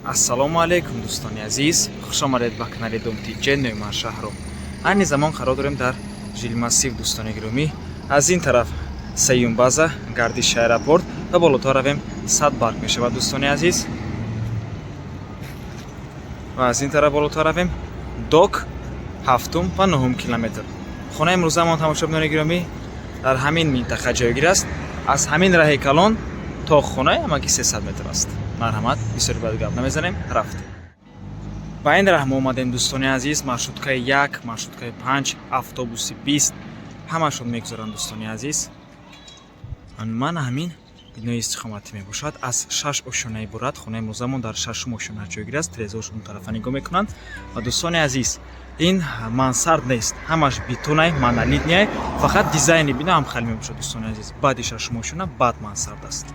Ассалому алайкум, дӯстони азиз, хушомадед ба канали Дом Тиҷе. Номи ман Шаҳром. Айни замон қарор дорем дар жилмассив, дӯстони гиромӣ. Аз ин тараф сеюм база, гардиши аэропорт ва болотар равем, сад барг мешавад, дӯстони азиз. Ва аз ин тараф болотар равем, док, ҳафтум ва нуҳум километр. Хонаи имрӯзаамон, тамошобинони гиромӣ, дар ҳамин минтақа ҷойгир аст. Аз ҳамин раҳи калон то хонаи ҳамагӣ 300 метр аст. Марҳамат, бисёри бад гап намезанем, рафтем. Ба ин раҳ мо омадем, дӯстони азиз. Маршруткаи як, маршруткаи панҷ, автобуси 20 ҳамашон мегузаранд, дӯстони азиз. Ман ҳамин бинои истиқоматӣ мебошад, аз шаш ошёна иборат. Хонаи имрӯзамон дар шашум ошёна ҷойгир аст. Тирезаош он тарафа нигоҳ мекунанд. Ва, дӯстони азиз, ин мансард нест, ҳамаш бетонай, монолитный, фақат дизайни бино ҳам хеле мебошад, дӯстони азиз. Баъди шашум ошёна баъд мансард аст.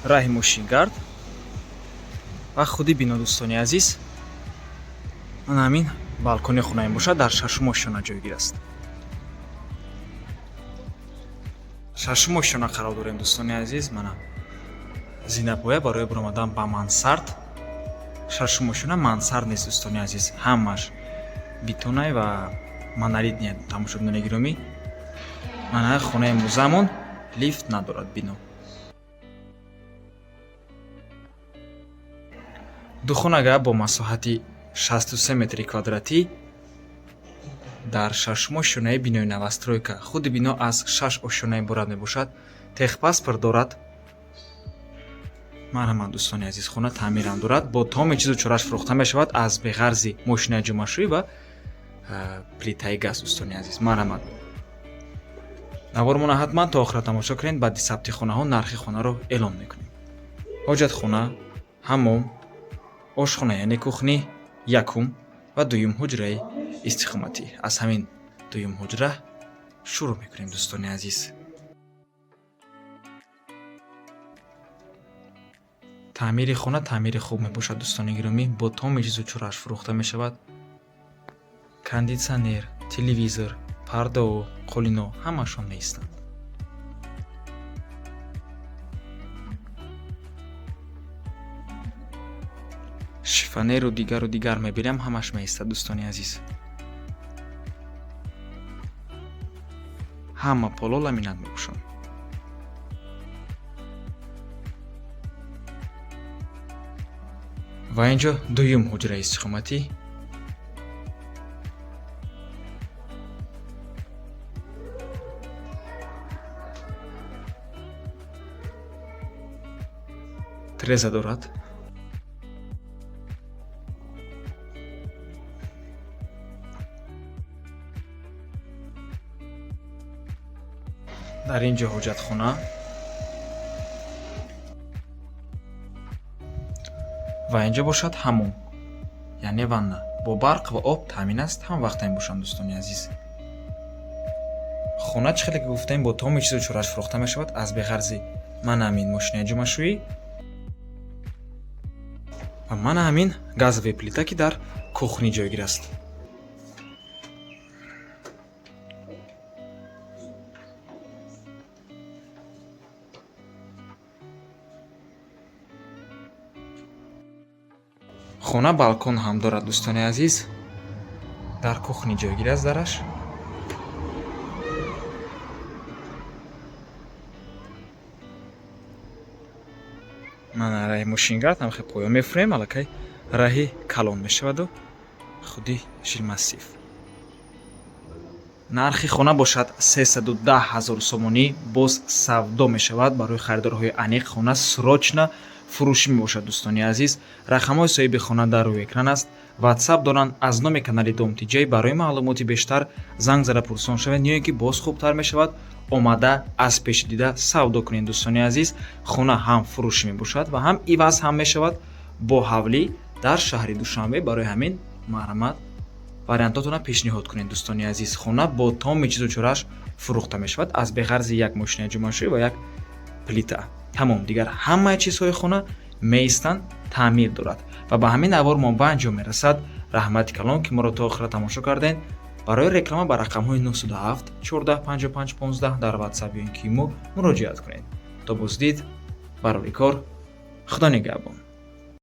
Раҳи мошингард ва худи бино, дӯстони азиз. Ман ҳамин балкони хона мебошад, дар шашум ошёна ҷойгир аст. Шашум ошёна қарор дорем, дӯстони азиз. Мана зинапоя барои баромадан ба мансард. Шашум ошёна мансард нест, дӯстони азиз, ҳамаш бетонай ва монолитный. Тамошобинони гиромӣ, мана хонаи имрӯзаамон лифт надорад. Бино духонага бо масоҳати 63 метри квадратӣ дар шашум ошёнаи бинои новостройка. Худи бино аз шаш ошёна иборат мебошад, техпаспорт дорад. Марҳамат, дӯстони азиз, хона таъмирам дорад, бо тамоми чизу чораш фурӯхта мешавад, аз беғарзи мошинаи ҷомашӯӣ ва плитаи газ. Дӯстони азиз, марҳамат, навормона ҳатман то охира тамошо кунед. Баъди сабти хонаҳо нархи хонаро эълон мекунем. Ҳоҷатхона, ҳаммом, ошхона, яъне кухни, якум ва дуюм ҳуҷраи истиқоматӣ. Аз ҳамин дуюм ҳуҷра шурӯъ мекунем, дӯстони азиз. Таъмири хона таъмири хуб мебошад, дӯстони гиромӣ. Бо тамоми чизу чорааш фурӯхта мешавад. Кондитсионер, телевизор, пардао, қолино ҳамашон меистанд. Шифонеру дигару дигар мебелам ҳамаш меистад, дӯстони азиз. Ҳама поло ламинат мебошанд. Ва инҷо дуюм ҳуҷраи истиқоматӣ. Тиреза дорад. Дар ин ҷо ҳоҷатхона ва инҷо бошад ҳаммом, яъне ванна, бо барқ ва об таъмин аст. Ҳам вақта мебошанд, дӯстони азиз. Хона, чӣ хеле ки гуфтем, бо тамоми чизу чорааш фурӯхта мешавад, аз беғарзи мана ҳамин мошинаи ҷомашӯӣ ва мана ҳамин газовая плита, ки дар кухни ҷойгир аст. Хона балкон ҳам дорад, дӯстони азиз. Дар кухни ҷойгир аст дараш. Мана раҳи мошингард ҳам хел поён мефурем, аллакай раҳи калон мешаваду худи жилмассив. Нархи хона бошад 310 000 сомонӣ, боз савдо мешавад. Барои харидорҳои аниқ хона срочно фурӯшӣ мебошад, дӯстони азиз. Рақамҳои соҳиби хона дар рӯи экран аст, ватсап доранд. Аз номи канали Дом Тиҷай барои маълумоти бештар занг зада пурсон шавед, ё ин ки боз хубтар мешавад, омада аз пеши дида савдо кунед, дӯстони азиз. Хона ҳам фурӯшӣ мебошад ва ҳам иваз ҳам мешавад бо ҳавлӣ дар шаҳри Душанбе. Барои ҳамин марҳамат, вариантотона пешниҳод кунед, дӯстони азиз. Хона бо тамоми чизу чорааш фурӯхта мешавад, аз беғарзи як мошинаи ҷомашӯӣ ва як плита. Тамом, дигар ҳамаи чизҳои хона меистанд, таъмир дорад. Ва ба ҳамин навор мо ба анҷом мерасад. Раҳмати калон, ки моро то охира тамошо кардем. Барои реклама ба рақамҳои 907 14 55 15 дар ватсап ё ин ки имо муроҷиат кунед. То боздид, барори кор, худо нигаҳбон.